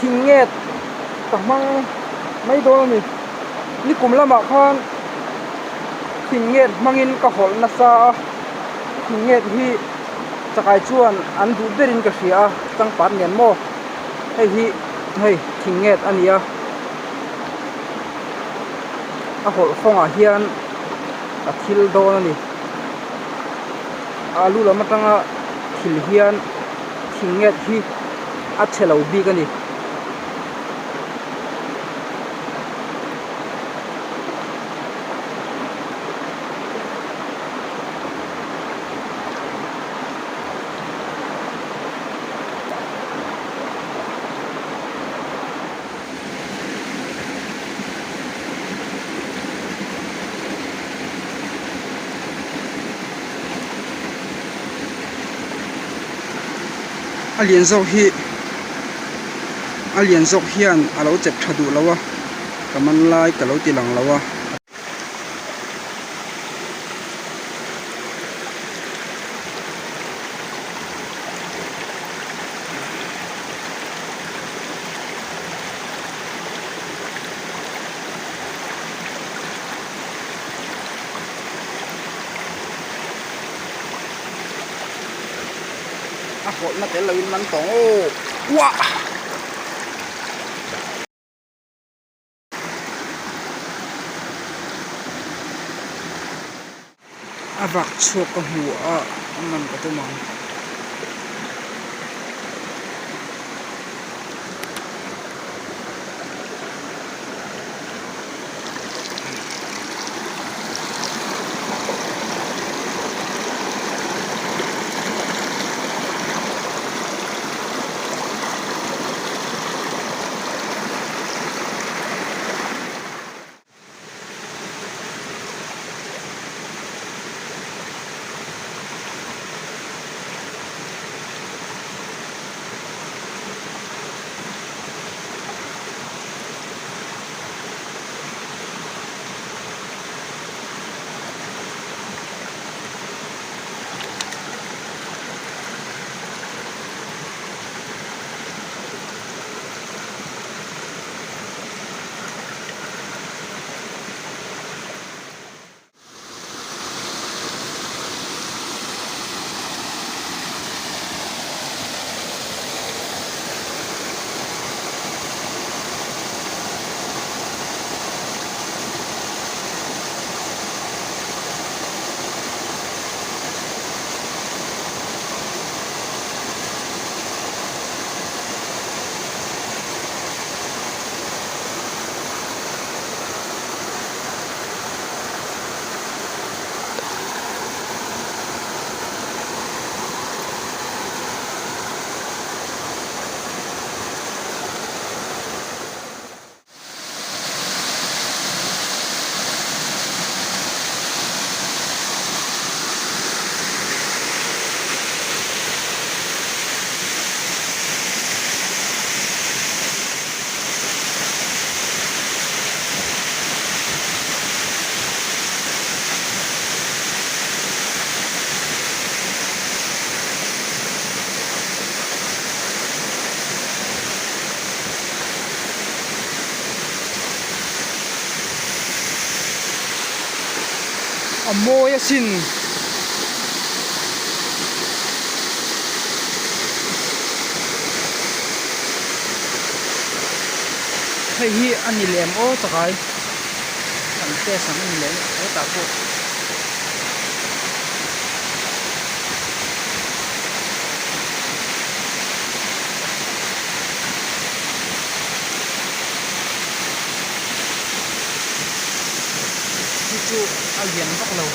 Thing nget ka hmang mai dawn a ni. Nikum lamah khan thing nget hmangin ka hawlh nasa a, thing nget hi chakai chuan an duh berin ka hria a, changpat nen maw hei hi hei thing nget a ni a, a hawlh fawngah hian ka thil dawn a ni. Alu lam atanga thil hian thing nget hi a chhe lo bik a ni. A lian zawk hi a lian zawk hian a lo chep tha duh lo a ka man lai ka lo ti lang lo a. A hawlhna tel loin man tawng aw uah. A vak chhuak ka hmu a a man ka tum ang. A mawi asin. Hei hi a ni lem aw chakai kan test ang a ni lem hetah pawh. Chu chu a lian vak lo.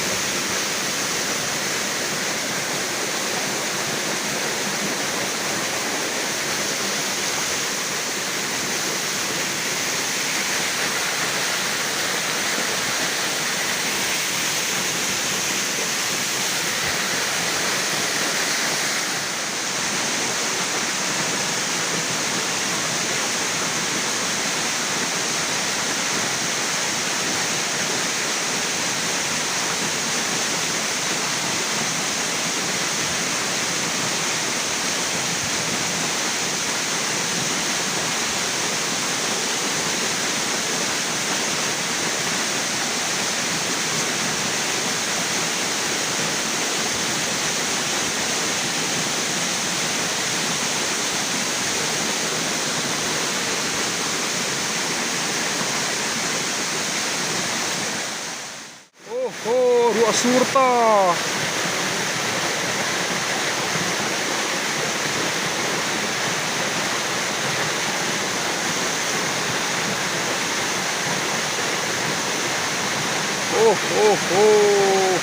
Ruah a sur ta. Aw haw haw.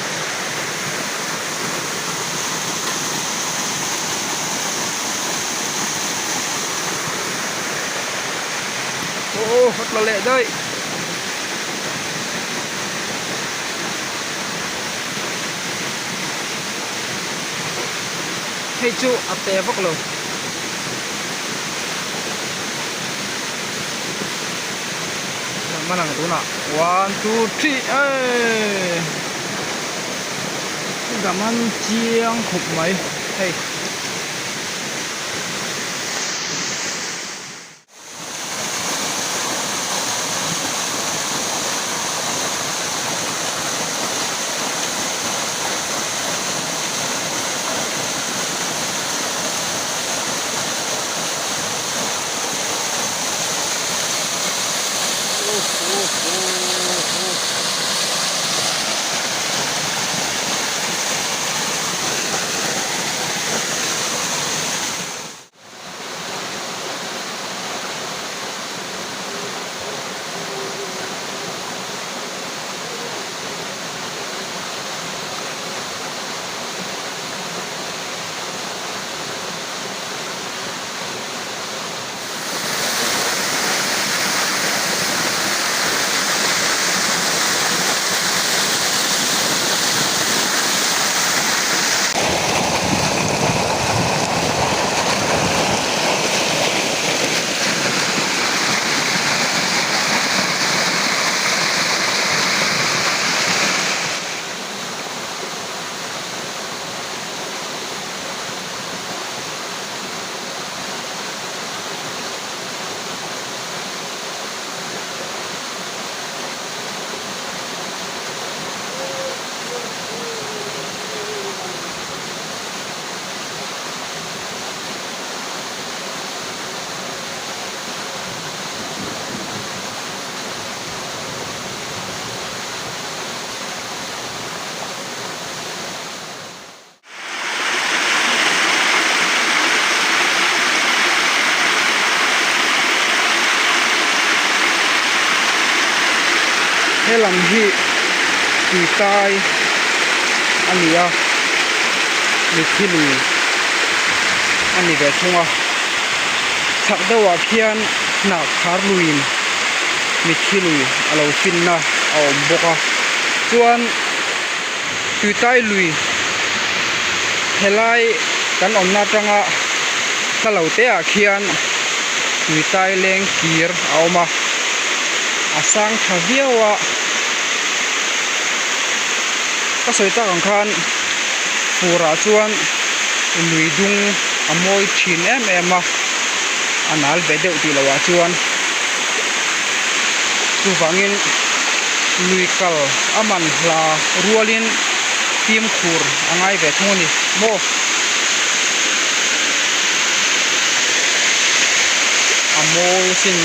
Aw a tla leh daih. Hei chu a te vak lo. Man ang tunah one two three eeii ka man chiang khawp mai hei. He lam hi tuitai a ni a mitthi lui a ni ve thung a chhak deuhah khian hnah khar luiin mitthi lui a lo finna a awm bawk a chuan. Tuitai lui helai kan awmna atanga hla lo te ah khian tuitai leng kir a awm a a sang tha viau a ka sawi tak ang khan fur ah chuan lui dung a mawi thin em em a a nal ve deuh tih loh ah chuan chuvangin lui kal a man hla rualin fimkhur a ngai ve thung a ni maw. A mawi asin.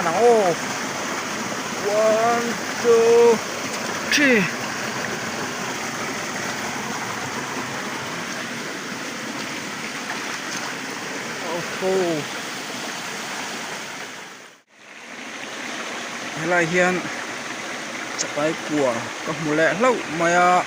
man ang aw one two three. Helai hian chakai kua ka hmu leh hlauh mai a.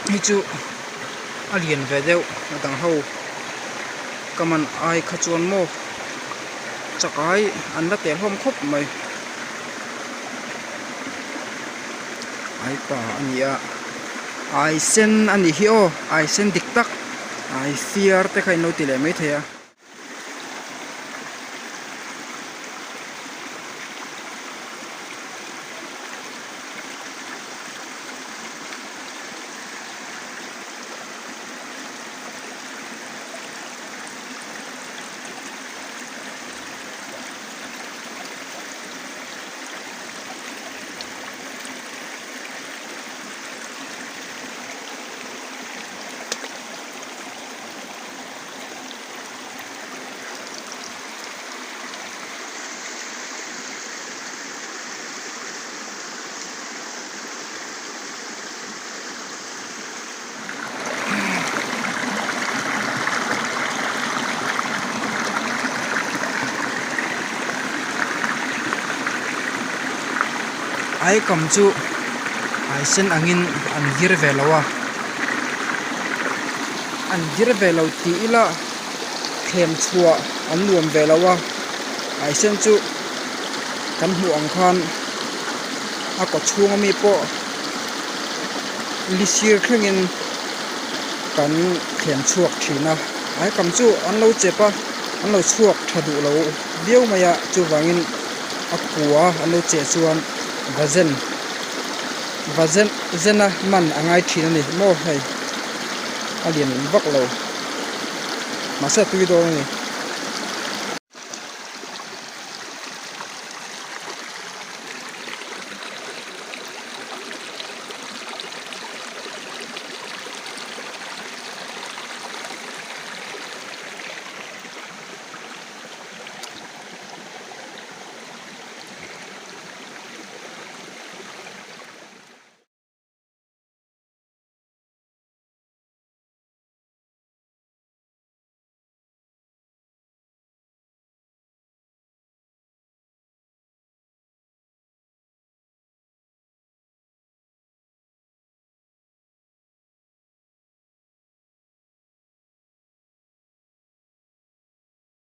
Hei chu a lian ve deuh a dang ho ka man ai kha chuan maw chakai an la tel hlawm khawp mai ai pa a ni a ai sen a nih hi aw ai sen dik tak ai fiar te kha in lo ti leh maithei a. Aikam chu aisen angin an vir ve lo a. An dir ve lo tih ila thlem chhuah an nuam ve lo a aisen chu kan hmuh ang khan a kaw chhung ami pawh li sir thlengin kan thlem chhuak thin a aikam chu an lo chep a an lo chhuak tha duh lo viau mai a chuvangin a kua an lo cheh chuan va zen va zen zena man a ngai thin a ni maw hei. A lian vak lo mahse a tui dawn a ni.